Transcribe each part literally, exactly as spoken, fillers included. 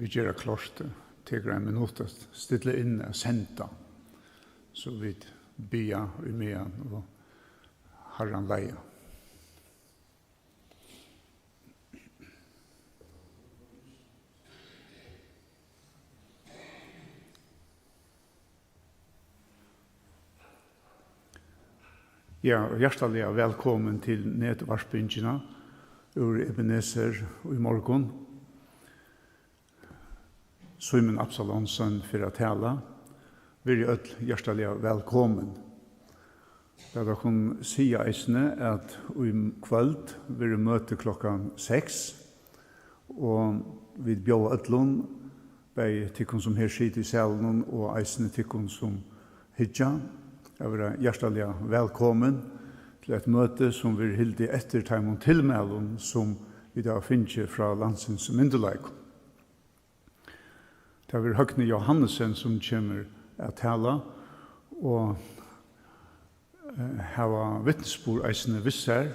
Vit gera klárt, tekur ein minutt at stilla inn at senda, so vit biðja í meðan og Harran leiða. Ja, hjartaliga vælkomin til netvarpingina úr Ebenezer í morgun. Símun Absalonsen fer at tala. Verið øll hjartaliga vælkomin. Lat okkum siga eisini, at í kvøld verður møti klokkan seks, og vit bjóða øllum, bæði tykkum, sum her sita í salinum, og eisini tykkum, sum hyggja, at vera hjartaliga vælkomin til eitt møti, sum verður hildið eftir teimum tilmælum, sum vit hava fingið frá landsins myndugleikum. Tað verður Høgni Johannesen, sum kemur at tala og, eh, hava vitnisburð eisini við sær,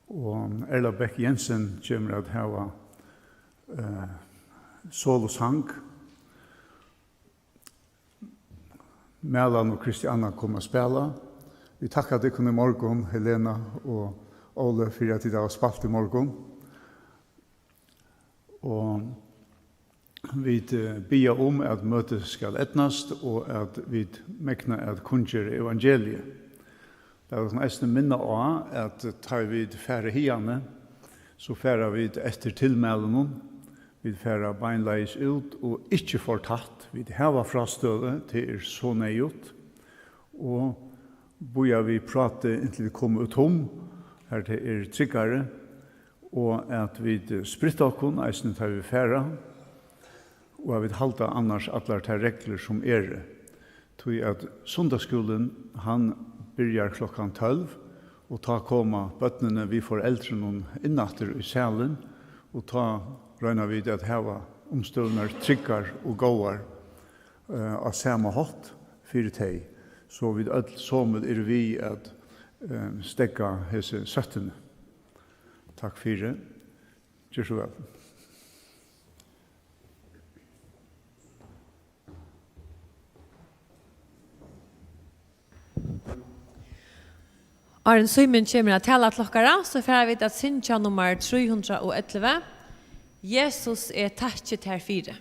og Erla Bech Jensen kemur at hava, eh, solusang. Malan og Kristianna koma at spæla. Vit takka tykkum í morgun, Helena og Óli, fyri at tit hava spælt í morgun. Og vit, eh, biðja um, at møtið skal eydnast, og at vit megna at kunngera evangeliið. Lat okkum eisini minna á, at tá ið vit fara hiðani, so fara vit eftir tilmælinum. Vit fara beinleiðis út og ikki for tætt. Vit hava frástøðu, tað er so neyðugt. Og bíða við práti, inntil vit koma út um, har tað er tryggari. Og at vit spritta okkum, eisini tá vit fara, og at vit halda annars allar tær reglur, sum eru. Tí at sunnudagsskúlin, hann byrjar klokkan tólv, og tá koma børnini við foreldrunum inn aftur í salin, og tá royna vit at hava umstøðurnar tryggar og góðar, eh, á sama hátt fyri tey, so vit øll somul eru við at, eh, steðga hesi sóttin. Takk fyri. Ger so væl. Áðrenn Símun kemur at tala til okkara, so fara vit at syngja nummar trý hundrað og ellivu, Jesus, eg takki tær fyri.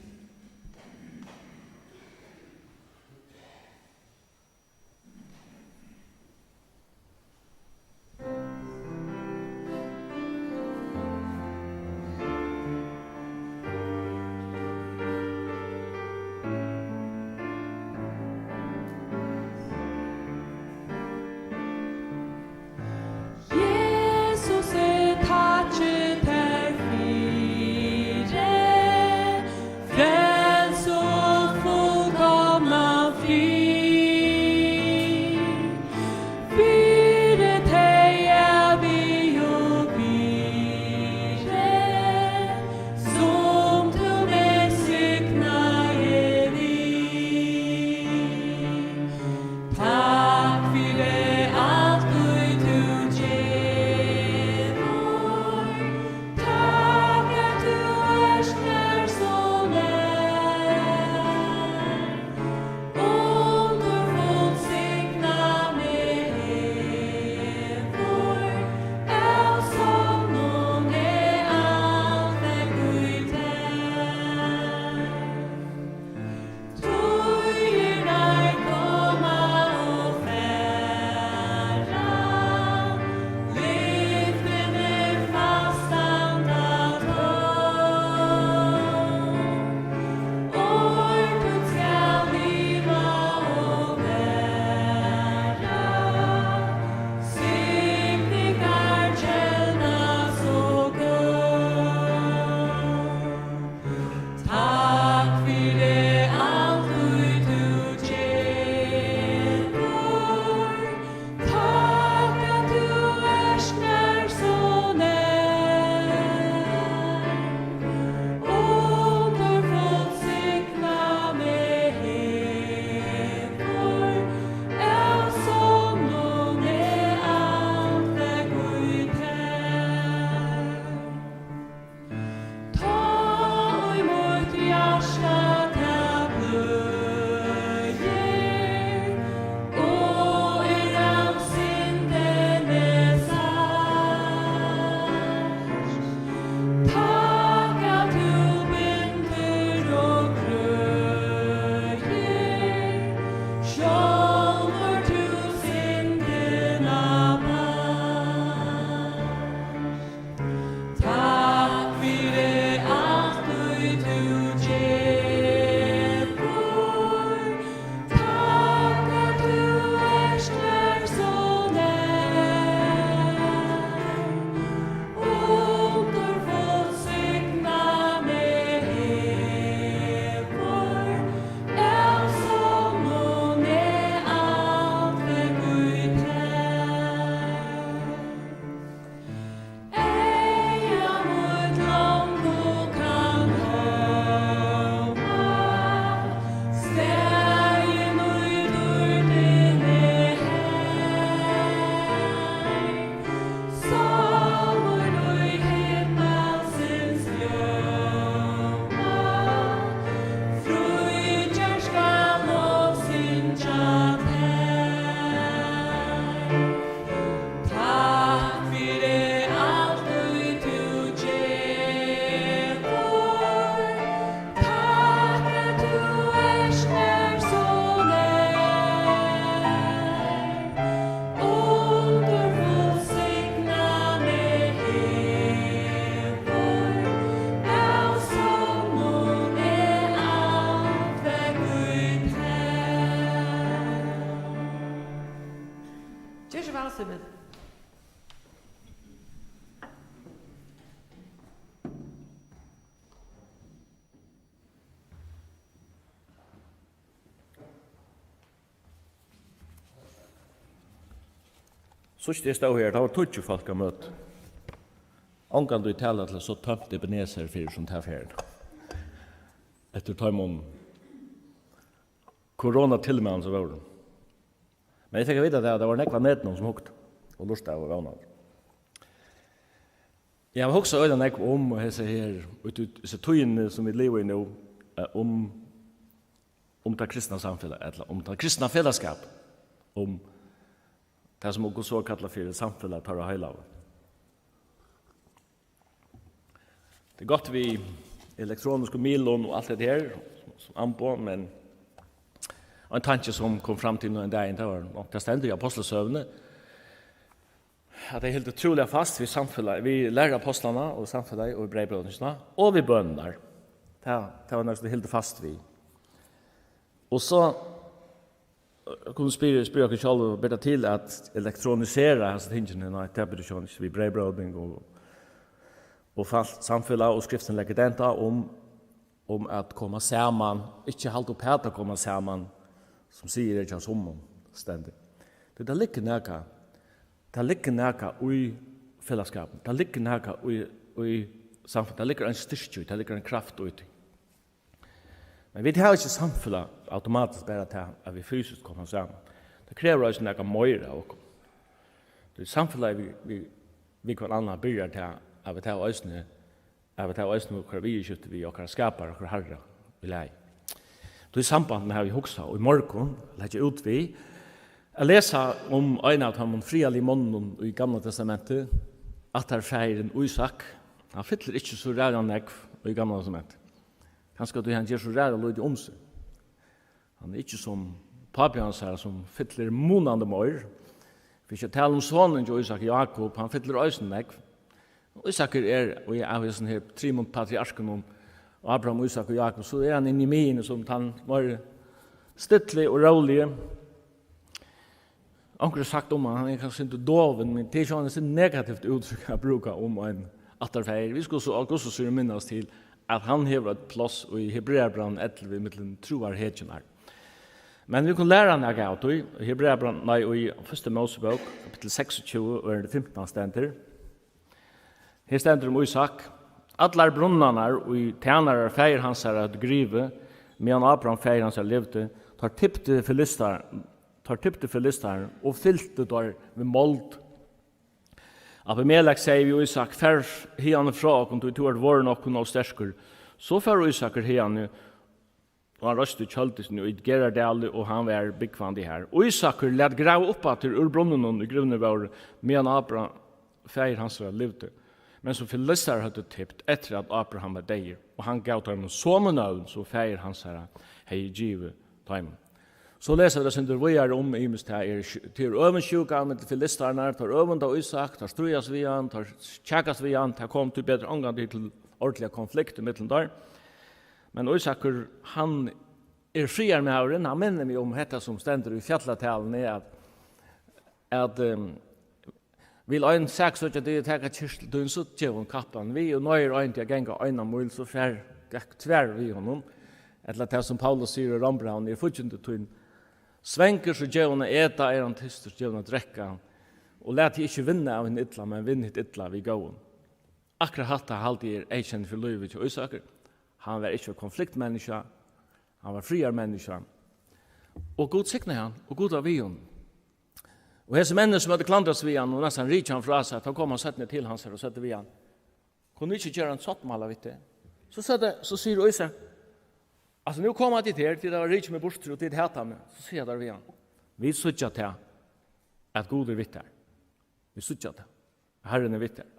Jesus, eg takki tær fyri. Simin. Síðst eg stóð her, tá var tíggju fólk á møti. Ongantíð talað til so tómt Ebenezer fyri sum ta ferðina. Eftir teimum koronatilmælum sum vóru. Men eg fekk at vita tað, at tað vóru nógv á netinum sum hugdu og lurtaðu og vónaðu. Eg havi hugsað øgiliga nógv um hesa her, út í hesa tíðina sum vit liva í nú, eh, um, um tað kristna samfelag, ella um tað kristna felagsskap, um tað sum okur so kalla fyri samfelag teirra heilagu. Tað er gott við elektroniskum miðlum og alt hetta her, sum amboð, men ein tanki sum kom fram til nú ein dagin, tað var, og tað stendur í Ápostlasøguni, at tey hildu trúliga fast við samfelag, við læru ápostlanna og samfelagið og við breyðbrótini og við bønirnar. Tað, tað var nakað, sum tey hildu fast við. Og so, eh, kunnu spyrja, spyrja okkum sjálv, ber tað til at elektronisera hasi tingini? Nei, tað ber sjálvandi ikki við breyðbróting og, og fast samfelag, og skriftin leggur dent á um, um at koma saman, ikki halda uppat at koma saman, sum siður er hjá summum, stendur. Tí tað liggur nakað, tað liggur nakað í felagsskapinum, tað liggur nakað í, í samfelag, tað liggur ein styrki í, tað liggur ein kraft í tí. Men vit hava ikki samfelag automatiskt bara tað, at vit fysiskt koma saman. Tað krevur eisini nakað meira av okkum. Tí samfelagið við, við, við hvønn annan byrjar tað, at vit hava eisini, at vit hava eisini okkara viðurskifti við okkara skapara, okkara Harra í lagi. Tí sambandinum havi eg hugsað í morgun, leggja út við, at lesa um ein av teimum friðarligu monnunum í Gamla Testamenti, ættarfaðirin Ísak. Hann fyllir ikki so ræðuliga nógv í Gamla Testamenti. Kanska tí hann ger so ræðuliga lítið um seg. Hann er ikki sum pápi hansara, sum fyllir munandi meir. Fyri ikki at tala um sonin hjá Ísak, Jákup, hann fyllir eisini nógv. Ísakur er, og eg av hesum her trimum patriarkunum, Abraham, Ísak og Jákup, so er hann inni í miðjuni sum tann meir stilli og róligi. Onkur hevur sagt um hann, hann er kanska eitt sindur dovin, men tað er ikki eitt sindur negativt úttrykk at brúka um ein ættarfaðir. Vit skulu so Augustus minnast til, at hann hevur eitt pláss í Hebreabrævinum ellivu millum trúarhetjurnar. Men vit kunnu læra nakað av tí. Í Hebreabrævinum, nei, í fyrstu Mósebók, kapittul seksogtjúgu, ørindi fimtan stendur. Her stendur um Ísak: Allar brunnarnar, ið tænarar faðir hansara høvdu grivið, meðan Abraham faðir hansara livdi, teir tiptu filistar-, teir tiptu filistarnar og fyltu teir við mold. Abimelek segði við Ísak: Far hiðani frá okkum, tí tú ert vorðin okkum nóg sterkur. So fór Ísakur hiðani, og hann reisti tjøldini í Gerardali, og hann var búgvandi har. Ísakur læt grava upp aftur úr brunninum, ið grivnir vóru, meðan Abraham, faðir hansara, livdi, men sum filistarar høvdu tipt, eftir at Abraham var deyður, og hann gav teimum somu nøvn, sum faðir hansara hevði givið teimum. So lesa vit eitt sindur víðari um ymiskt, tað er sj-, tað er øvundsjúka millum filistararnar, teir øvunda Ísak, teir stríðast við hann, teir kjakast við hann, tað kom tíbetur ongantíð til ordiliga konflikt ímillum teir. Men Ísakur, hann er friðarmaðurin, hann minnir meg um hetta sum stendur í fjallataluni, at, at, ehm, vil ein saksøkja teg og taka kyrtil tín, so gev honum kappan við, og noyðir ein teg at ganga eina míl, so far, gakk tvær við honum. Ella tað sum Paulus sigur í Rómbrævinum: Er fíggindi tín svangur, so gev honum at eta, er hann tystur, so gev honum at drekka, og lat teg ikki vinna av hinum illa, men vinn hitt illa við góðum. Akkurát hatta haldi eg er eyðkenni fyri lívið hjá Ísaki. Hann var ikki eitt konfliktmenniskja, hann var friðarmenniskja. Og Gud signaði hann, og Gud var við honum. Og hesi menn, sum høvdu klandrast við hann og næstan rikið hann frá sær, tá kom hann seinni til hansara og søgdu við hann: Kunnu vit ikki gera ein sáttmála við teg? So søgdu, so sigur Ísak: Altso, nú koma tit her, tit hava rikið meg burtur og tit hata meg. So siga teir við hann: Vit síggja tað, at Gud er við tær. Vit síggja tað. Harrin er við tær.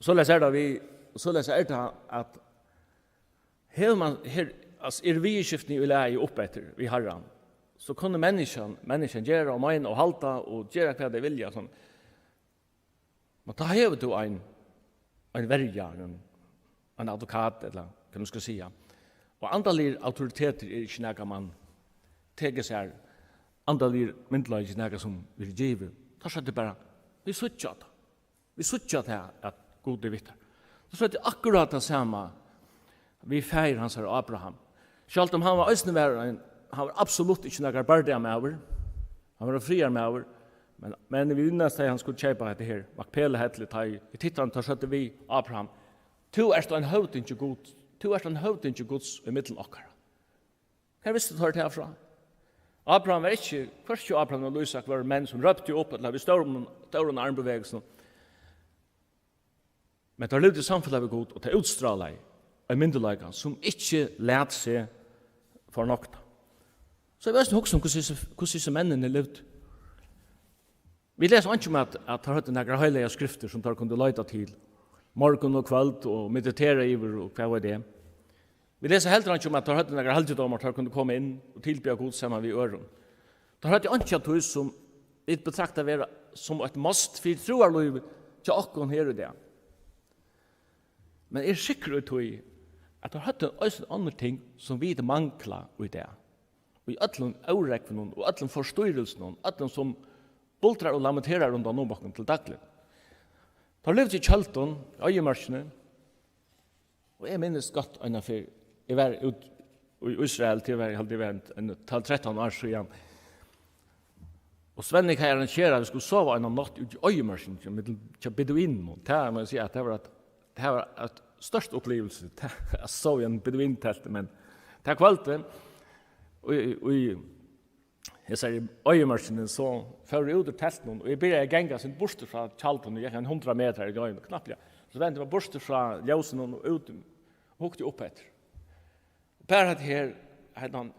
Soleiðis er tað við, soleiðis er tað, at hevur mann her, altso, eru viðurskiftini í lagi uppeftir við Harran, so kunnu menniskjan, menniskjan gera og meina og halda og gera, hvat tey vilja, sum, men tá hevur tú ein, ein verja, ein, ein advokat, ella hvat man skal siga. Og andaligir autoritetir er ikki nakað, mann tekur sær andaligur myndugleiki, nakað sum verður givið. Teir søgdu bara: "Vit síggja tað. Vit síggja tað, at Gud er við tær." Teir søgdu akkurát tað sama við faðir hansara, Abraham. Sjálvt um hann var eisini var ein, hann var absolutt ikki nakar bardagarmaður, hann var ein friðarmaður, men, men vit minnast, tá hann skuldi keypa hetta her Makpelahelli, tá ið Hittarnir, teir søgdu við Abraham: "Tú ert ein høvdingi Gud, tú ert ein høvdingi Guds í millum okkara." Hvar vistu teir tað frá? Abraham var ikki, hvørki Abraham ella Ísak vóru menn sum róptu upp ella við stórum, stórum armbevegelsi. Men teir livdu í samfelag við Gud, og tað útstrálaði ein myndugleika sum ikki læt seg fornokta. So eg vil eisini hugsa um, hvussu hesi, hvussu hesi menninir livdu. Vit lesa einki um, at, at teir høvdu nakrar heilagar skriftir, sum teir kundu leita til morgun og kvøld og meditera yvir og hvat veit eg. Vit lesa heldur einki um, at teir høvdu nakrar helgidómar, teir kundu koma inn og tilbiðja Gud saman við øðrum. Teir høvdu einki av tí, sum vit betrakta vera sum eitt must fyri trúarlívið hjá okkum her í dag. Men eg eri sikkur í tí, at teir høvdu eisini onnur ting, sum vit mangla í dag. Og í øllum órógvunum og øllum forstýrelsunum, øllum sum buldrar og lamenterar rundan um okkum til dagligt. Teir livdu í tjøldum, í oyðimørkini. Og eg minnist gott eina ferð, eg var út í Ísrael, tað var, eg haldi, eg var ein, ein tólv trettan ár síðan. Og Svenni hevði arrangerað, at vit skuldu sova eina nátt úti í oyðimørkini, hjá, millum, hjá beduinum. Og tað má eg siga, at tað var eitt, tað var eitt stórt upplivilsi, tað, at sova í einum beduintelti, men tað kvøldið, í, í, í hesari oyðimørkini, so fór eg út úr teltinum, og eg byrjaði at ganga sum burtur frá tjaldinum, og gekk ein hundrað metrar í gongini, knappliga. So vendi eg meg burtur frá ljósinum og út, og hugdi upp eftir. Bara hetta her, hendan,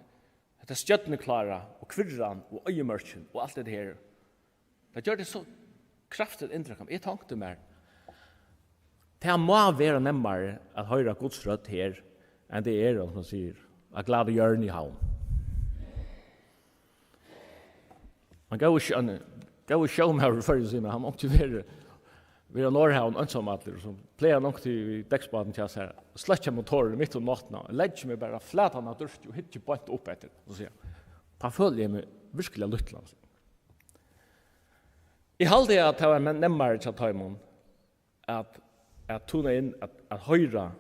hetta stjørnuklára og kvirran og oyðimørkin og alt hetta her, tað gjørdi so kraftigt inntrykk á meg. Eg tonkti mær, tað má vera nemmari at hoyra Guds rødd her, enn tað er, sum man sigur, á Gladhjørn í Havn. Ein góður sjó-, ein góður sjómaður í Føroyum sigur mær, hann má ikki vera, vera á Norðhavi einsamallur, og so plagar hann onkuntíð við dekksbátin hjá sær, sløkkja motorin mitt um náttina, og leggi meg bara flatan á dýrkið og hyggi beint upp eftir, og siga, tá føli eg meg virkuliga lítlan. Eg haldi, at tað var men-, nemmari hjá teimum at, at tuna inn, at, at hoyra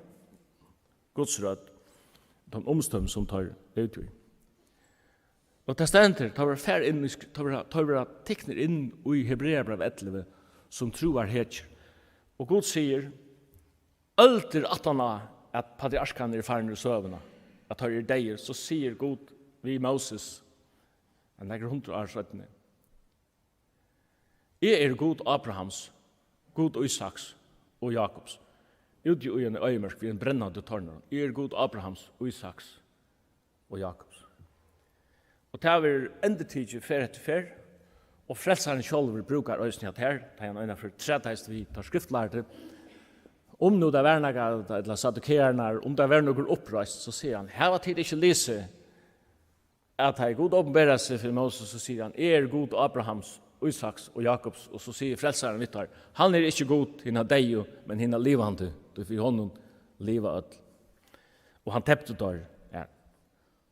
Guds rødd, tann umstøðum, sum teir livdu í. Og tað stendur, teir verða far inn í sk-, teir verða, teir verða tiknir inn í Hebreabræv ellivu sum trúarhetjur. Og Gud sigur, øldir aftan á, at patriarkarnir eru farnir í søguna, at teir eru deyðir, so sigur Gud við Móses, nakrar hundrað ár seinni: "Eg eri Gud Abrahams, Gud Ísaks og Jakobs." Úti í eini oyðimørk við ein brennandi tornur. "Eg eri Gud Abrahams, Ísaks og Jakobs." Og tað verður endurtikið ferð eftir ferð, og Frelsarin sjálvur brúkar eisini at her, tá hann eina ferð trætaðist við teir skriftlærdu, um nú tað var nakað, ella saddukeararnar, um tað var nøkur uppreisn, so sigur hann: "Hava tit ikki lisið, at tá ið Gud opinberar seg fyri Móses, so sigur hann: 'Eg eri Gud Abrahams, Ísaks og Jakobs', og so sigur Frelsarin við teir: 'Hann er ikki Gud hinna deyðu, men hinna livandi, tí fyri honum liva øll.'" Og hann tepti teir, ja.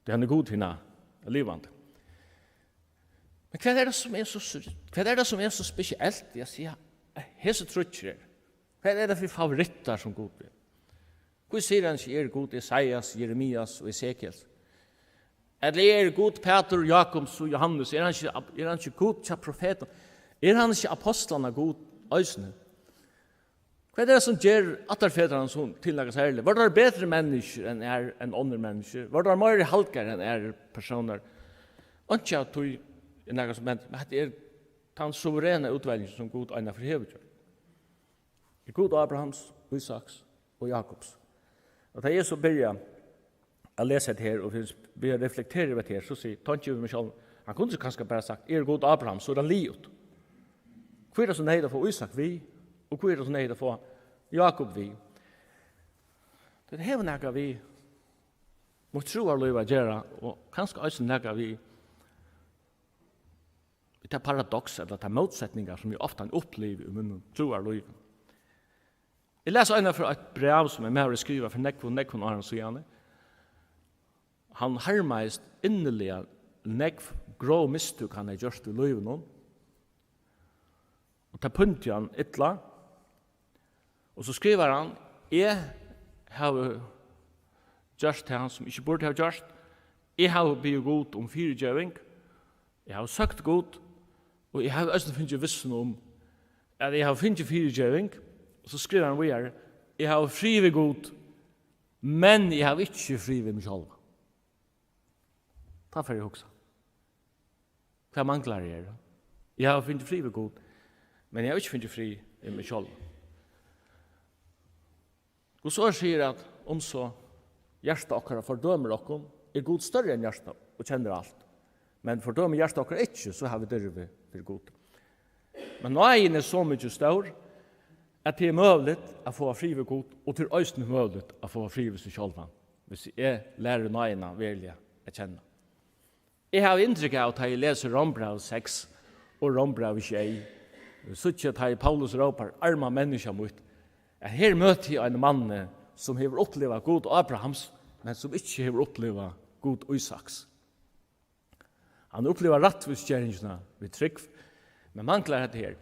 Tí hann er Gud hinna livandi. Men hvat er tað, sum er so, hvat er tað, sum er so spesielt við at siga, at hesi tríggir eru? Hvat er tað fyri favorittar, sum Gud vil? Hví sigur hann ikki: "Eg eri Gud Esaias, Jeremias og Esekiels"? Ella: "Eg eri Gud Pætur, Jakobs og Jóhannes"? Er hann ikki, er hann ikki Gud hjá profetum? Er hann ikki apostlanna Gud eisini? Hvat er tað, sum ger ættarfedrarnar so til nakað serligt? Vóru teir betri menniskjur enn aðrir, enn onnur menniskju? Vóru teir meiri halgar enn aðrir persónar? Einki av tí er nakað sum hendir, men hetta er tann suverena útveljingin, sum Gud einaferð hevur gjørt. Er Gud Abrahams, Ísaks og Jakobs. Og tá eg so byrja at lesa hetta her, og fyrst byrja at reflektera yvir hetta her, so sigur, tonki yvir meg sjálv, hann kundi kanska bara sagt: "Eg eri Gud Abrahams", so er tað liðugt. Hví er tað so neyðugt at fáa Ísak við, og hví er tað so neyðugt at fáa Jakob við? Tað hevur nakað við mítt trúarlív at gera, og kanska eisini nakað við, við tað paradoks, ella tær mótsetningar, sum eg ofta upplivi í mínum trúarlívi. Eg las eina ferð eitt bræv, sum ein maður hevði skrivað fyri nógvum, nógvum árum síðani. Hann harmaðist inniliga nógv grov mistøk, hann hevði gjørt í lívinum, og tað píndi hann illa. Og so skrivar hann: "Eg havi gjørt tað, sum eg ikki burdi hava gjørt. Eg havi biðið Gud um fyrigeving. Eg havi søkt Gud, og eg havi eisini fingið vissuna um, at eg havi fingið fyrigeving." Og so skrivar hann víðari: "Eg havi frið við Gud, men eg havi ikki frið við meg sjálvan." Tá fer eg at hugsa: Hvat manglar eg her? Eg havi fingið frið við Gud, men eg havi ikki fingið frið við meg sjálvan. Guds orð sigur, at um so hjarta okkara fordømir okkum, er Gud størri enn hjarta og kennir alt. Men fordømir hjarta okkara ikki, so hava vit dirvi fyri Gud. Men náðin er so mikið stór, at tað er møguligt at fáa frið við Gud, og tað er eisini møguligt at fáa frið við seg sjálvan, hvis eg læri náðina veruliga at kenna. Eg havi inntrykk av, tá eg lesi Rómbræv seks og Rómbræv sjey, síggi, tá ið Paulus rópar: "Arma menniskja mítt", at her møti eg einum manni, sum hevur upplivað Gud Abrahams, men sum ikki hevur upplivað Gud Ísaks. Hann hevur upplivað rættvísgeringina við trúgv, men manglar hetta her,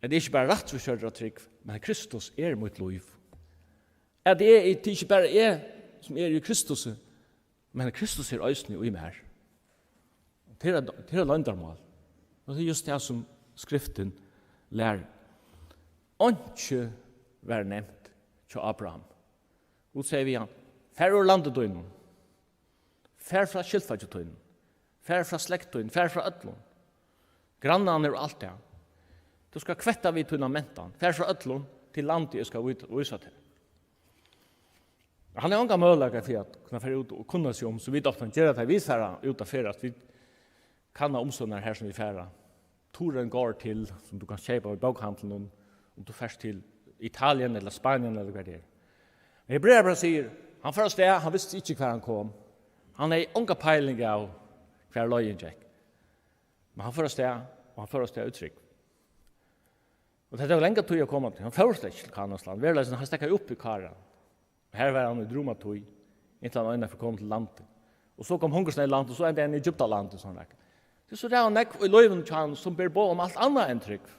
at eg ikki bara rættvísgjørdur av trúgv, men at Kristus er mítt lív. At eg, tað er ikki bara eg, sum eri í Kristusi, men Kristus er eisini í mær. Tað er, tað er loyndarmál. Og tað er júst tað, sum Skriftin lærir. Einki var nemt hjá Abraham. Gud segði við hann: "Far úr landi tínum. Far frá skyldfólki tínum. Far frá slekt tín. Far frá øllum. Grannarnir og alt tað. Tú skalt kvetta við tína mentan. Far frá øllum til landið, eg skal víta, vísa tær." Hann hevur ongan møguleika fyri at kunna fara út og kunna seg um, so vit ofta gera tað, vit fara út at ferðast, vit kanna umstøðurnar har, sum vit fara. Turen går til, sum tú kanst keypa í bókahandlinum, um tú fert til Italien ella Spanien ella hvar tað er. Men Hebrearabrævið sigur: "Hann fór av stað, hann visti ikki, hvar hann kom." Hann hevði onga peiling av, hvar leiðin gekk. Men hann fór av stað, og hann fór av stað í trúgv. Og tað tók langa tíð at koma til. Hann fór slett ikki til Kanaans land. Veruleikin, hann steðgaði upp í Karan. Og her var hann í drúgva tíð, inntil hann einaferð kom til landið. Og so kom hungursneyð í landið, og so endaði hann í Egyptalandi, sum hann rakar. Tað er so, tað er nógv í lívinum hjá honum, sum ber boð um alt annað enn trúgv.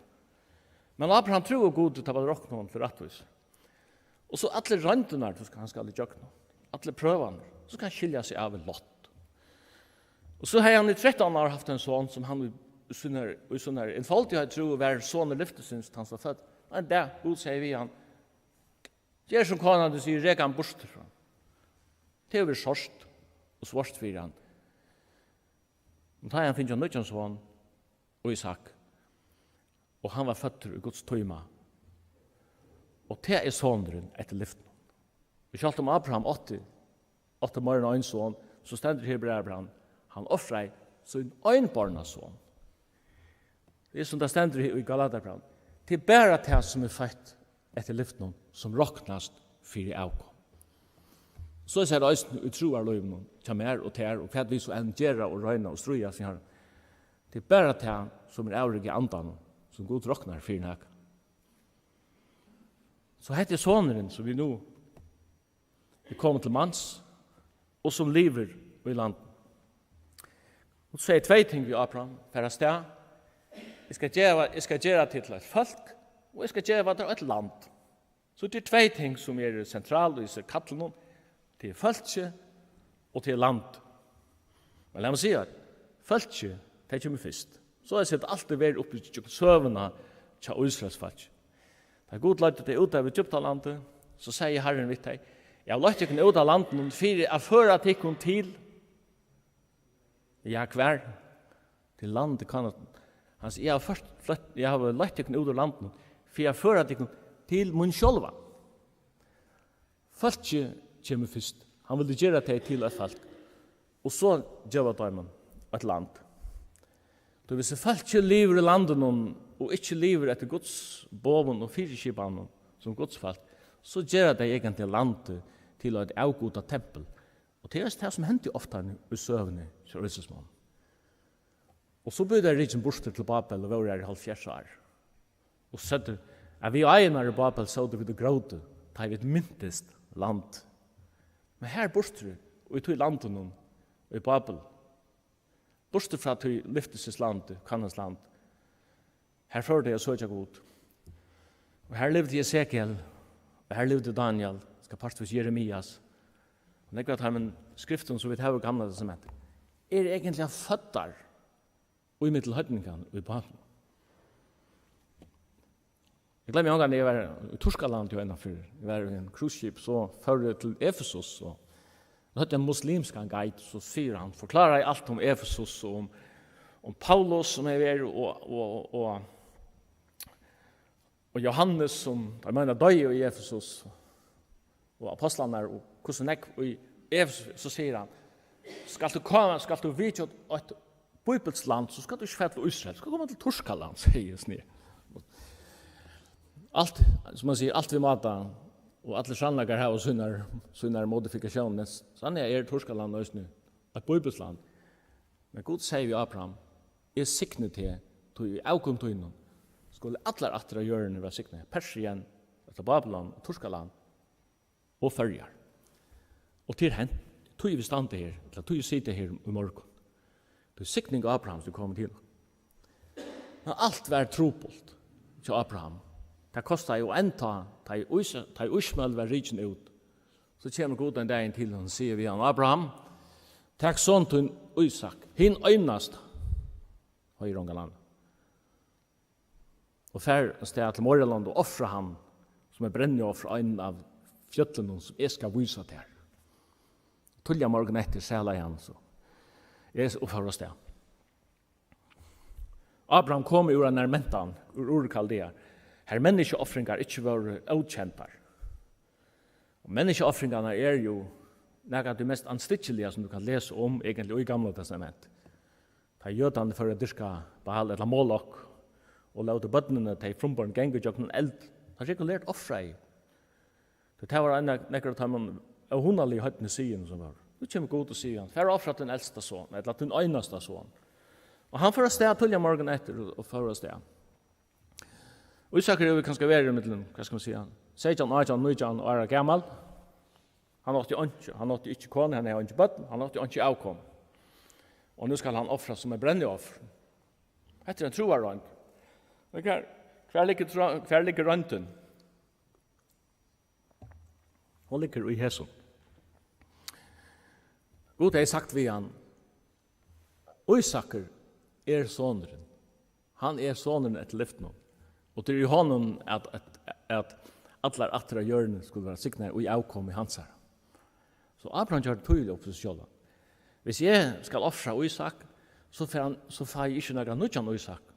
Men Abraham trúði Gudi, tað var roknað honum til rættvísi. Og so allar royndirnar, so skal hann skal ígjøgnum. Allar prøvarnar, so skal hann skilja seg av við Lot. Og so hevði hann í trettan ár havt ein son, sum hann í, í sínar, í sínar einfoldiga trúgv var sonur lyftisins, tá hann var føddur. Ein dag, Gud segði við hann: "Ger sum konan tín sigur, rek hann burtur." Tað hevur verið sárt og svárt fyri hann. Men tá hevði hann fingið ein nýggjan son, Ísak, og hann var føddur í Guds tíma. Og tað er sonurin eftir lyftinum. Og sjálvt um Abraham átti, átti meira enn ein son, so stendur her í Hebrearabrævinum: "Hann ofraði sín einborna son." Tað er, sum tað stendur í Galatiabrævinum: "Tað er bara tað, sum er føtt eftir lyftinum, sum roknast fyri avkom." So er tað eisini í trúarlívinum hjá mær og tær, og hvat vit so enn gera og royna og stríðast við, tað er bara tað, sum er avrik í andanum, sum Gud roknar fyri nakað. So hetta er sonurin, sum vit nú er komin til mans, og sum livir í landinum. Gud segði tvey ting við Abraham: "Far av stað, eg skal geva, eg skal gera teg til eitt fólk, og eg skal geva tær eitt land." So tað er tvey ting, sum eru sentral í hesum kallinum. Tað er fólkið, og tað er land. Men lat meg siga, fólkið, tað kemur fyrst. So er tað altíð verið uppi í søguna hjá Ísraelsfólki. Tá Gud leiddi tey út av Egyptalandi, so segði Harrin við tey: "Eg havi leitt tykkum út av landinum fyri at føra tykkum til," ja, hvar? "Til landið Kanaan." Hann sigur: "Eg havi ført, fløtt, eg havi leitt tykkum út úr landinum fyri at føra tykkum til mín sjálvan." Fólkið kemur fyrst. Hann vildi gera tey til eitt fólk. Og so geva teimum eitt land. Tí hvis fólkið livir í landinum og ikki livir eftir Guds boðum og fyriskipanum sum Guds fólk, so gera tey eigentliga landið til eitt avgudað tempul. Og tað er tað, sum hendi ofta í søguni hjá Ísraelsmonnum. Og so blivu tey ritin burtur til Babel og vóru har í hálvfjerðs ár. Og søgdu, at við áirnar í Babel sótu vit og grótu, tá ið vit mintust land. Men her burtur, í tí landinum, í Babel, burtur frá tí lyftisins landi, Kanans land, har fóru tey at søkja Gud. Og har livdi Esekiel, og har livdi Daniel, skal partvíst Jeremias. Og nógv av teimum skriftum, sum vit hava í Gamla Testamenti, eru eigentliga føddar í millum heidningarnar í Bábylon. Eg gloymi ongantíð, eg var í Turkalandi eina ferð. Eg var í ein cruise ship, so fór eg til Efesus, og møtti ein muslimskan guide, so sigur hann, forkláraði alt um Efesus og um, um Paulus, sum hevði verið, og, og, og, og Johannes, sum teir meina doyði í Efesus, og apostlarnar, og hvussu nógv í Efesus, so sigur hann, skalt tú koma, skalt tú vitja eitt bíbilskt land, so skalt tú ikki fara til Ísrael, tú skalt koma til Turkaland, sigur Jesus niður. Alt, sum man sigur, alt við máta, og allir sannleikar hava sínar, sínar modifikatiónir, men sannliga er Turkaland eisini eitt bíbilskt land. Men Gud segði við Abraham, eg signi teg, tí í avkom tínum skulu allar ættir av jørðini vera signaðar, Persien, ella Babylon, og Turkaland, og Føroyar. Og til hent, tí vit standa her, ella tí vit sita her í morgun. Tí signing Abrahams er komin til. Men alt var trupult hjá Abraham. Tað kostaði jo enntá, tá ið Ísa-, tá ið Ísmael var rikin út. So kemur Gud ein dagin til hann og sigur við hann, Abraham, tak son tín Ísak, hin einasta, hoyrir ongan annan, og far avstað til Morialand og ofra hann sum eitt brennioffer á einum av fjøllunum sum eg skal vísa tær. Tíðliga morgun eftir salaði hann so, og fór avstað. Abraham kom úr einari mentan, úr Ur Kaldea, har menniskjuofringar ikki vóru ókendar. Og menniskjuofringarnar er jo nakað av tí mest andstyggiliga, sum tú kann lesa um, eigentliga, í Gamla Testamenti. Tá jødarnir fóru at dyrka Baal ella Molok og lótu børnini, tey frumbornu, ganga ígjøgnum eld, tá regulert ofraðu. Tí tað var ein av, nakrar av teimum óhugnaligu heidnu siðunum sum vóru. Nú kemur Gud og sigur hann, far og ofra tín elsta son, ella tín einasta son. Og hann fór avstað tíðliga morgun eftir og, og fór avstað. Og Ísakur hevur kanska verið millum, hvat skal man siga, seytjan, átjan, nítjan ára gamal. Hann átti einki, hann átti ikki konu, hann hevði eingi børn, hann átti einki avkom. Og nú skal hann ofra sum eitt brennioffer. Hetta er ein trúarroynd. Men hvar, hvar liggur trá-, hvar liggur royndin? Hon liggur í hesum. Gud hevði sagt við hann, Ísakur er sonurin. Hann er sonurin eftir lyftinum. Og tað er í honum, at, at, at allar ættir av jørðini skulu vera signaðar í avkomi hansara. So Abraham gjørdi týðiliga upp fyri seg sjálvan. Hvis eg skal ofra Ísak, so fær hann, so fái eg ikki nakran nýggjan Ísak.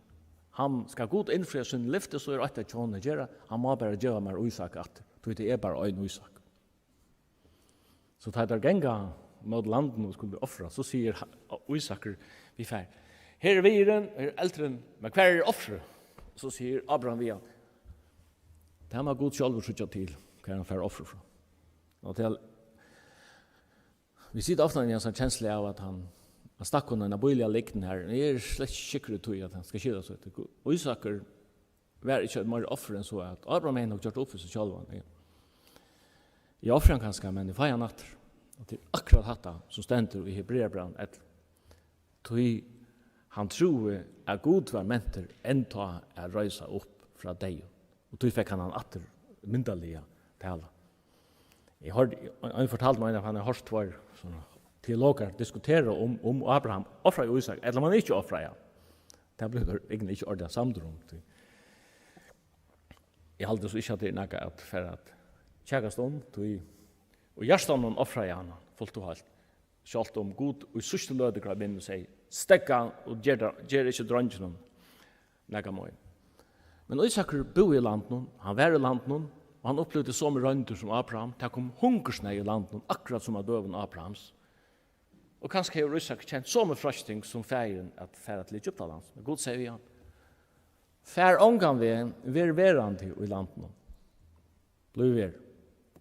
Hann skal Gud innfria síni lyfti, so er eitt tað hjá honum at gera. Hann má bara geva mær Ísak aftur, tí tað er bara ein Ísak. So tá teir ganga móti landinum og skulu ofra, so sigur ha-, Ísakur við faðir, her er viðurin, her er eldurin, men hvar er ofrið? So sigur Abraham við hann, tað má Gud sjálvur síggja til, hvar hann fær ofrið frá. Og til, vit sita ofta í eini kenslu av, at hann, hann stakk honum eina bíliga lygn her, men eg eri slett ikki sikkur í tí, at hann skal skilja seg. Og Ísakur var ikki eitt meira offur enn so, at Abraham hevði nokk gjørt upp fyri seg sjálvan. Eg, eg ofri hann kanska, men eg fái hann aftur. Og tað er akkurát hatta, sum stendur í Hebreabrævinum ellivu. Tí hann trúði, at Gud var mentur enntá at reisa upp frá deyðum. Og tí fekk hann hann aftur, myndaliga talað. Eg hoyrdi, ein, ein fortaldi mær, at hann hevði hoyrt tveir, sovorðnar, teologar diskutera um, um Abraham ofraði Ísak, ella um hann ikki ofraði hann. Tað blivu teir eigentliga ikki ordiliga samdir um, tí eg haldi so ikki, at tað er nakað at fara at kjakast um, tí í hjartanum ofraði hann hann fult og heilt, sjálvt um Gud í síðstu løtu greip inn og segði, steðga og ger tað, ger ikki dreinginum nakað mein. Men Ísakur búði í landinum, hann var í landinum, og hann upplivdi somu royndir sum Abraham. Tað kom hungursneyð í landinum, akkurát sum á døgum Abrahams. Og kanska hevur Ísak kent somu freisting sum faðirin at fara til Egyptalands. Men Gud segði við hann, far ongan veg, ver verandi í landinum. Blív her.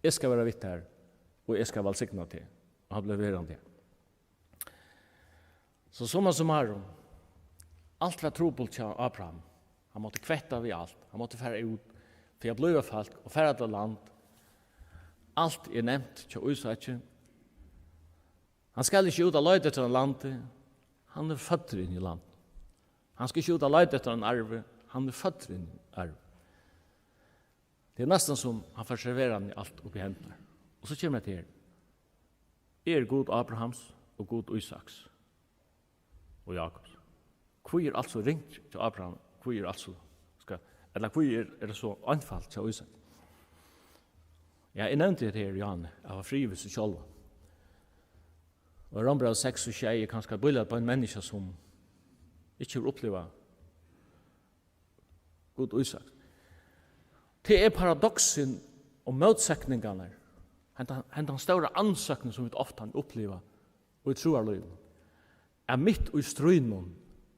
Eg skal vera við tær, og eg skal vælsigna teg. Og hann bleiv verandi her. So summa summarum, alt var trupult hjá Abraham. Hann mátti kvetta við alt. Hann mátti fara út, fyri at blíva fólk og fara til land. Alt er nevnt hjá Ísaki. Hann skal ikki út at leita eftir einum landi. Hann er føddur inn í land. Hann skal ikki út at leita eftir ein arvi, hann er føddur inn í arv. Tað er næstan sum hann fær serverað henni alt upp í hendurnar. Og so kemur hetta her. Eg eri Gud Abrahams og Gud Ísaks og Jakobs. Hví er alt so ringt hjá Abraham? Hví er alt so, skal, ella hví er, er tað so einfalt hjá Ísak? Ja, eg nevndi hetta her, Johan, at hava frið við seg sjálvan. Og Rómbræv seks og sjey er kanska eitt bílæt á ein menniskja, sum ikki hevur upplivað Gud Ísak. Tað er paradoksin og mótsetningarnar. Hendan, hendan stóra ansøknin, sum vit ofta uppliva í trúarlívinum, at mitt í stríðnum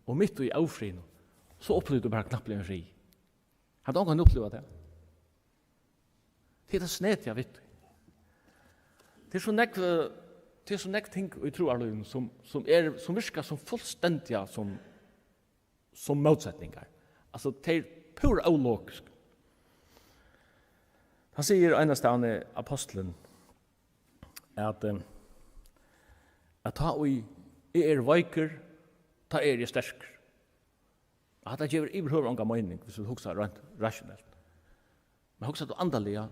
og mitt í ófriðnum, so upplivir tú bara knappliga ein frið. Hevur tú ongantíð upplivað tað? Tað er tað snediga við tí. Tað er so nógv, eh, tað er so nógv ting í trúarlívinum, sum, sum er, sum virkar sum fullstendiga sum, sum mótsetningar. Altso, tað er púra ólogiskt. Hann sigur einastaðni, apostlurin, at, eh, at tá ið eg eri veikur, tá eri eg sterkur. Og hatta gevur yvirhøvur onga meining, viss tú hugsar reint rationelt. Men hugsar tú andaliga,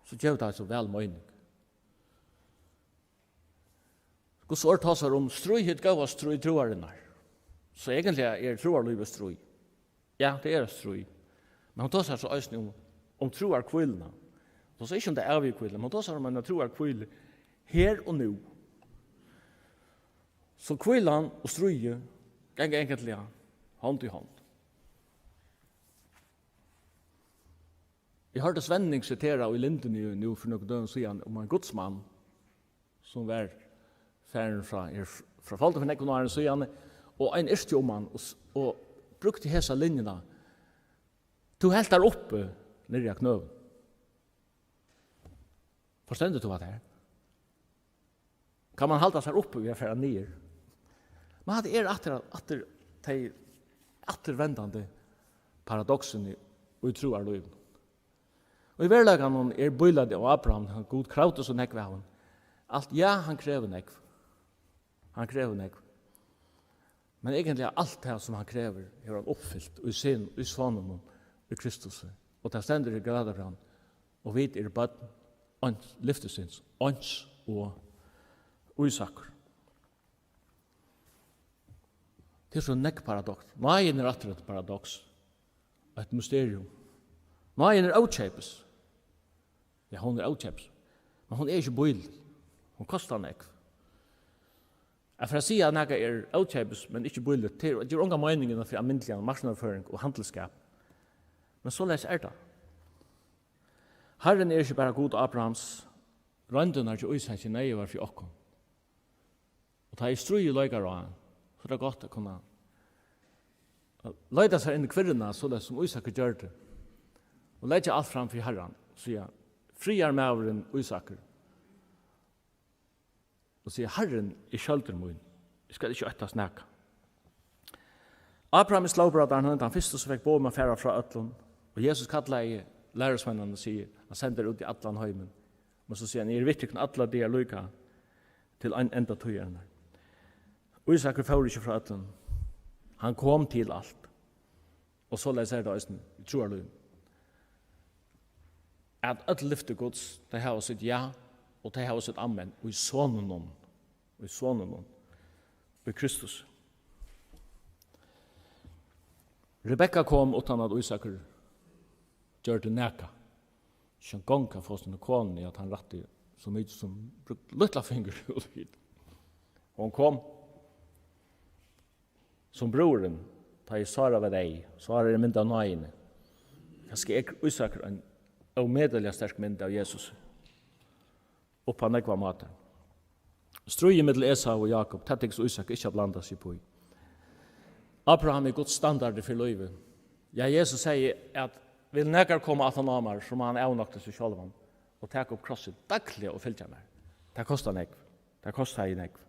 so gevur tað so væl meining. Guds orð tosar um stríð, hitt góða stríð trúarinnar. So eigentliga er trúarlívið stríð. Ja, tað er eitt stríð. Men hon tosar so eisini um, um trúarhvíluna. Hon tosar ikki um ta ævigu hvílu, men hon tosar um eina trúarhvílu her og nú. So hvílan og stríðið ganga eigentliga hond í hond. Eg hoyrdi Svenning sitera í Lindini nú fyri nøkrum døgum síðan um ein gudsmann, sum var farin frá, er frá faldi fyri nógvum árum síðan, og ein yrkti um hann og, s- og brúkti hesa linjuna: "Tú helt tær uppi niðri á knøum." Forstendur tú hatta her? Kann man halda sær uppi við at fara niður? Men hatta er aftur, aftur, tey afturvendandi paradoksini í trúarlívinum. Og í veruleikanum er bílætið á Abraham, hann Gud kravdi so nógv av honum. Alt, ja, hann krevur nógv. Hann krevur nógv. Men eigentliga alt tað, sum hann krevur, hevur hann uppfylt í sin, í Soninum, í Kristusi. Og tað stendur í Galatiabrævinum: "Og vit eru børn, eins lyftisins, eins og Ísakur." Tað er so nógv paradoks. Náðin er aftur eitt paradoks. Eitt mysterium. Náðin er ókeypis. Ja, hon er ókeypis. Men hon er ikki bílig. Hon kostar nógv. At fara at siga, at nakað er ókeypis, men ikki bíligt, tað er, tað er onga meining innan fyri almindiligan marknaðarføring og handilsskap. Men soleiðis er tað. Harrin er ikki bara Gud Abrahams, royndirnar hjá Ísaki neyðugar fyri okkum. Og tá ið stríðið leikar á, so er tað gott at kunna leita sær inn í hvirruna, soleiðis sum Ísakur gjørdi, og leggja alt fram fyri Harran, og siga: "Friðarmaðurin Ísakur." Og siga: "Harrin er skjøldur mín, eg skal ikki óttast nakað." Abraham er slóbrotarin, hann er tann fyrsti, sum fekk boð um at fara frá øllum. Og Jesus kallaði lærisveinarnar og sigur, hann sendir út í allan heimin. Men so sigur hann: "Eg eri við tykkum allar dagar, líka til ein enda tíðarinnar." Ísakur fór ikki frá øllum. Hann kom til alt. Og soleiðis er tað eisini í trúarlívinum. At øll lyfti Guds, tey hava sítt ja, og tey hava sítt amen í Soninum, í Soninum, í Kristus. Rebekka kom uttan at Ísakur gjørdi nakað. Ikki eingong at fáa sína konu, at hann rætti so mikið sum brúkt lítla fingur út. Hon kom sum brúðurin, tá ið Sára var deyð. Sára er mynd av náðini. Kanska er Ísakur ein ómetaliga sterk mynd av Jesus. Upp á nógvar mátar. Stríðið millum Esau og Jákup, tað tykist Ísak ikki at blanda seg upp í. Abraham er Guds standardi fyri lívið. Ja, Jesus segði, at vil nakar koma aftan á mær, so má hann avnokta seg sjálvan og taka upp krossin dagliga og fylgja mær. Tað kostar nógv. Tað kostaði nógv.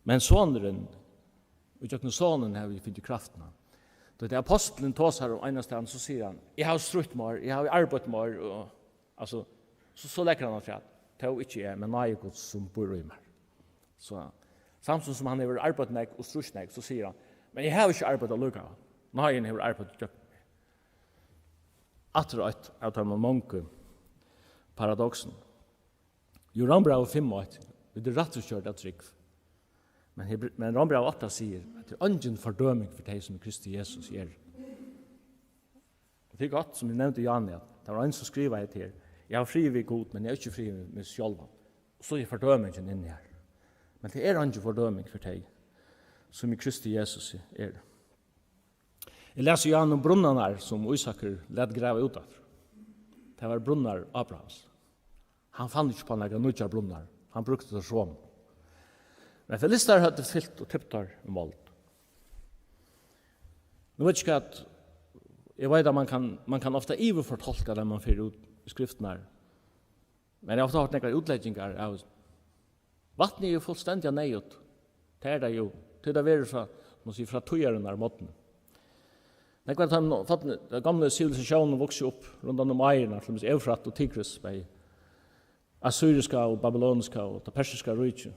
Men Sonurin, og gjøgnum Sonin hava vit fingið kraftina. Tá ið apostlurin tosar um einastaðni, so sigur hann: "Eg havi strítt meir, eg havi arbeitt meir", og, altso, so, so leggur hann afturat: "Tó ikki eg, men náði Guds, sum býr í mær." So, Samstundis sum hann hevur arbeitt nógv og stríðst nógv, so sigur hann: "Men eg havi ikki arbeitt allíkavæl. Náðin hevur arbeitt gjøgnum meg." Aftur eitt av teimum mongu paradoksum. Jú, Rómbrævið fimm eitt, vit eru rættvísgjørd av trúgv. Men Hebr-, men Rómbrævið átta sigur, at tað er eingin fordøming fyri tey, sum í Kristi Jesus eru. Og tað er gott, sum eg nevndi í áðni, at tað var ein, sum skrivaði hetta her: "Eg havi frið við Gud, men eg havi ikki frið við meg sjálvan." Og so er fordømingin inni her. Men tað er eingin fordøming fyri tey, sum í Kristi Jesus eru. Eg las í áðni um brunnarnar, sum Ísakur læt grava út aftur. Tað var brunnar Abrahams. Hann fann ikki upp á nakrar nýggjar brunnar. Hann brúkti teir somu. Men filistarar høvdu fylt og tipt teir um mold. Nú veit eg ikki, at eg veit, at mann kann, mann kann ofta yvirfortolka tað, mann fer út í skriftirnar. Men eg havi ofta hoyrt nakrar útleggingar av, vatnið er jo fullstendiga neyðugt. Tað er tað jo. Tí tað verður frá, man sigur, frá tíðarinnar morgni. Nógv av teimum fornu, teimum gomlu sivilisatiónunum vuksu upp rundan um áirnar, til dømis Eufrat og Tigris, bæði assyriska og babyloniska og tað persiska ríkið.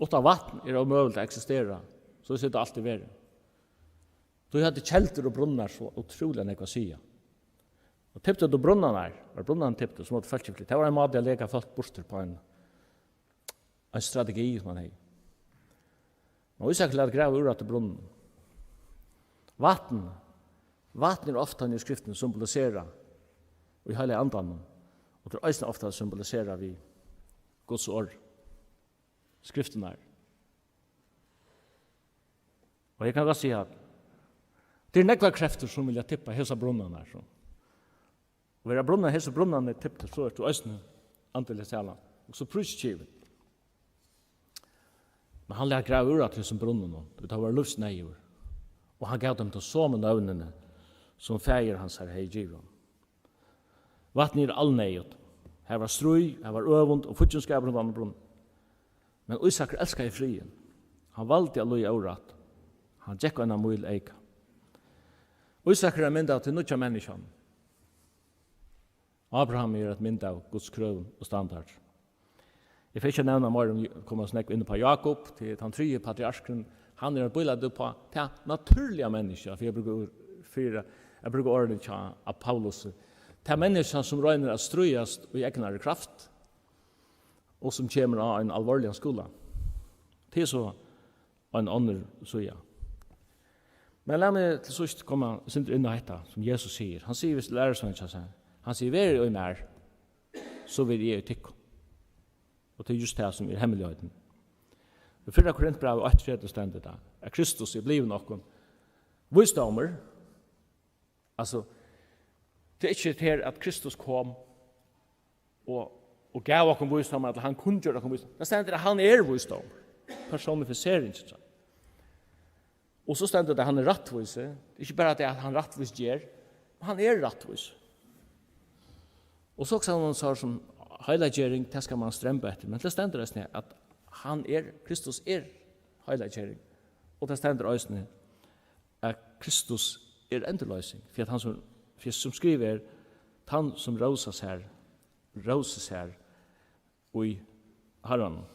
Uttan vatn er ómøguligt at eksistera. So er tað altíð verið. Tí høvdu keldur og brunnar so ótrúliga nógv at siga. Og tiptu tú brunnarnar, var brunnarnir tiptu, so máttu fólk flyta. Tað var ein máti at leka fólk burtur á, ein, ein strategi, sum man hevði. Men Ísakur læt grava úr aftur brunninum. Vatn, vatn er ofta í skriftini symboliserað í heilaga andanum, og tað er eisini ofta symboliserað við Guds orð, skriftirnar. Og eg kann gott siga, at tað eru nógvar kreftir, sum vilja tippa hesar brunnarnar, so. Og verða brunnar, hesir brunnar tiptir, so ert tú eisini andiliga talandi og so prísgivin. Men hann læt grava úr aftur hesum brunnunum, tí tað var lívsneyðugt. Og hann gav teimum tey somu nøvnini, sum faðir hansara hevði givið honum. Vatnið er alneyðugt. Har var stríð, har var øvund og fíggindskapur rundan um brunnin. Men Ísakur elskaði friðin. Hann valdi at líða órætt. Hann gekk eina míl eyka. Ísakur er ein mynd av tí nýggja menniskjan. Abraham er ein mynd av Guds krøvum og standard. Eg fari ikki at nevna meir um, koma so nógv inn á Jákup, tí tann triði patriarkurin, hann er eitt bílæti upp á tað natúrliga menniskja, fyri at brúka, fyri at brúka orðini hjá Paulusi. Tað menniskja, sum roynir at stríðast í egnari kraft, og sum kemur á ein alvorligan skúla. Tað er so ein onnur síða. Men lat meg til síðst koma eitt sindur inn á hetta, sum Jesus sigur. Hann sigur við lærisveinarnar, hann sigur: "Verið í mær, so verði eg í tykkum." Og tað er júst tað, sum er hemmeligheiten. Í fyrra Korintbrævi eitt tretivu stendur tað, at Kristus er blivin okkum vísdómur. Altso, tað er ikki her, at Kristus kom og, og gav okkum vísdóm, ella hann kunngjørdi okkum vísdóm. Tað stendur, at hann er vísdómur. Personifiseringin. Og so stendur tað, at hann er rættvísi. Ikki bara tað, at hann rættvísger, men hann er rættvísi. Og so skal hann, so sum heilaggering, tað skal mann stremba eftir. Men tað stendur eisini, at hann er, Kristus er heilaggering. Og tað stendur eisini, at Kristus er endurloysing. Fyri at hann sum, fyri sum skrivað er, tann sum rósar sær, rósar sær í Harranum.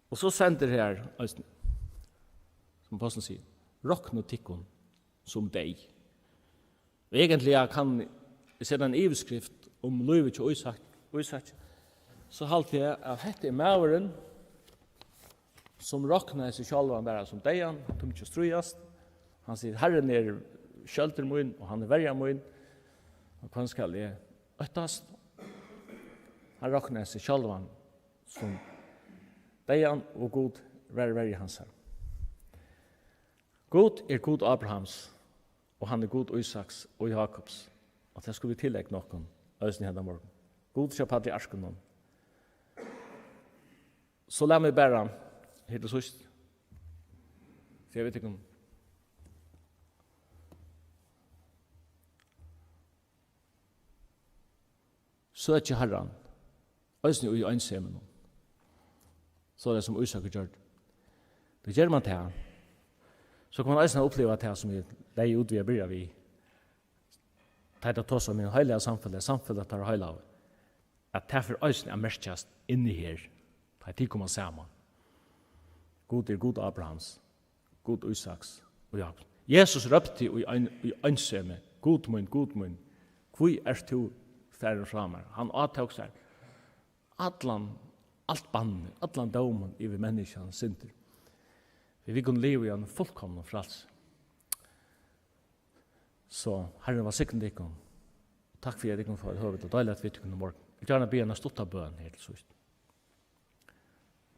Og so stendur her eisini, sum apostlen sigur: "Roknið tykkum sum deyð." Og eigentliga kann eg seta eina yvirskrift um lívið hjá Ísak, Ísak, so haldi eg, at hetta er maðurin, sum roknaði seg sjálvan bara sum deyðan, hann tímir ikki at stríðast. Hann sigur: "Harrin er skjøldur mín, og hann er verja mín, og hvønn skal eg óttast?" Hann roknaði seg sjálvan sum deyðan, og Gud var verji hansara. Gud er Gud Abrahams, og hann er Gud Ísaks og Jakobs. Og tað skulu vit tileigna okkum eisini henda morgun. Gud hjá patriarkunum. So lat meg bara, her til síðst, siga við tykkum: Søkið Harran, eisini í einseminum, soleiðis sum Ísakur gjørdi. Tá ger mann tað, so kann mann eisini uppliva tað, sum eg legði út við at byrja við, tá ið tað tosar um hið heilaga samfelag, samfelag teirra heilagu, at tað fer eisini at merkjast inni her, tá ið tit koma saman. Gud er Gud Abrahams, Gud Ísaks og Jakobs. Jesus rópti í ein, í einsemi: "Gud mín, Gud mín, hví ert tú farin frá mær?" Hann átók sær allan, alt bannið, allan dómin yvir menniskjans syndir. Fyri vit kunnu liva í einum fullkomnum frælsi. So, Harrin vælsigni tykkum. Takk fyri, at tykkum fáa høvi til at deila við tykkum í morgun. Eg vil gjarna biðja eina stutta bøn her til síðst.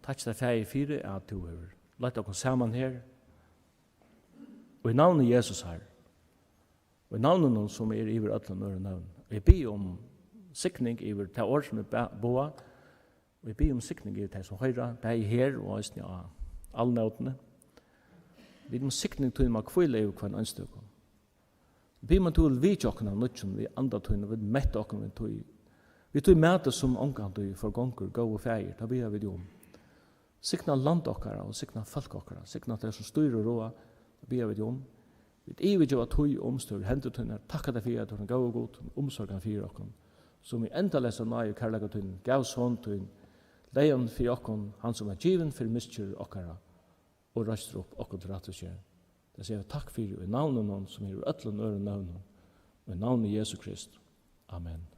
Takk til teg, Faðir, fyri at tú hevur leitt okkum saman her. Og í navni Jesus, Harri, og í navninum, sum er yvir øllum øðrum nøvnum, eg biði um signing yvir tað orð, sum er ba-, boðað, og eg biði um signing yvir tey, sum hoyra, bæði her og eisini á alnótini. Vit um signing tín má hvíla yvir hvønn einstøkum. Biðja um, at tú vil vitja okkum av nýggjum við anda tínum, vil metta okkum við tí, við tí mati, sum ongantíð forgongur, góði Faðir, tað biðja vit um. Signa land okkara og signa fólk okkara, signa tey, sum stýra og ráða, tað biðja vit um. Vit yvirgeva tíð og umstøður í hendur tínar, takka tær fyri, at tú ert ein góður Gud, um umsorgan fyri okkum, sum í endaleysa náði og kærleika tínum gav son tín, leyg hann fyri okkum, hann, sum var givin fyri misgerðir okkara, og reistir upp okkum til rættvísi. Tað siga vit takk fyri í navninum, sum er yvir øllum øðrum nøvnum, og í navni Jesu Krist. Amen.